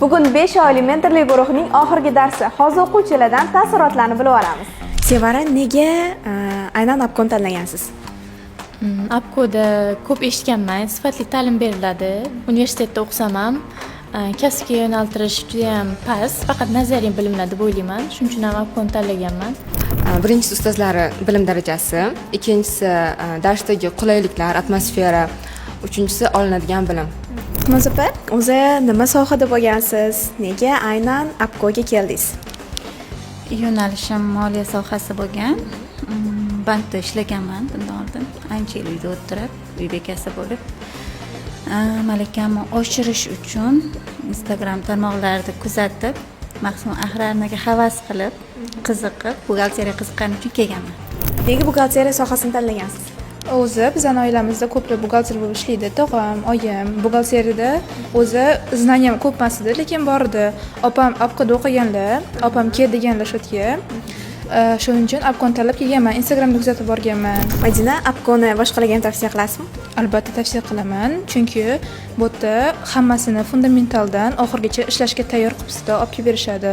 Bugun 5 oylik mentorlik guruhining oxirgi darsi. Hozir o'quvchilardan taassurotlarni bilib olamiz. Sevara, nega aynan Apkoni tanlagansiz? Apkoda ko'p eshitganman, sifatli ta'lim beriladi. Universitetda o'qisam ham kasbga yo'naltirish judayam past, faqat nazariy bilimlar deb o'ylayman. Shuning uchun ham Apkoni tanlaganman. Birinchisi, ustozlari bilim darajasi, ikkinchisi, darsdagi qulayliklar, atmosfera, uchinchisi, olinadigan bilim. Hikmat opa, o'zi nima sohada bo'lgansiz? Nega aynan Apkoga keldingiz? Yo'nalishim moliya sohasi bo'lgan. Bankda ishlaganman bundan oldin. Ancha yil uyda o'tirib, uy bekasi bo'lib, malakamni oshirish uchun Instagram tarmoqlarida kuzatib, Mahsum Ahrarniga havas qilib, qiziqib, buxgalteriya qiziqqanim uchun kelganman. Nega buxgalteriya sohasini tanlagansiz? O'zi bizani oilamizda ko'plar buxgalter bo'lib ishlaydi. Tog'am, oyim buxgalteriyada. O'zi знания m ko'p emas edi, lekin bor edi. Opam Apkoda o'qiganlar, opam kel deganlar shu yerga. Shuning uchun Apkoni tanlab kelganman, Instagramda kuzatib borganman. Madina, Apkoni boshqalarga ham tavsiya qilasizmi? Albatta tavsiya qilaman, chunki bu yerda hammasini fundamentaldan oxirigacha ishlashga tayyor qilib olib kelib berishadi.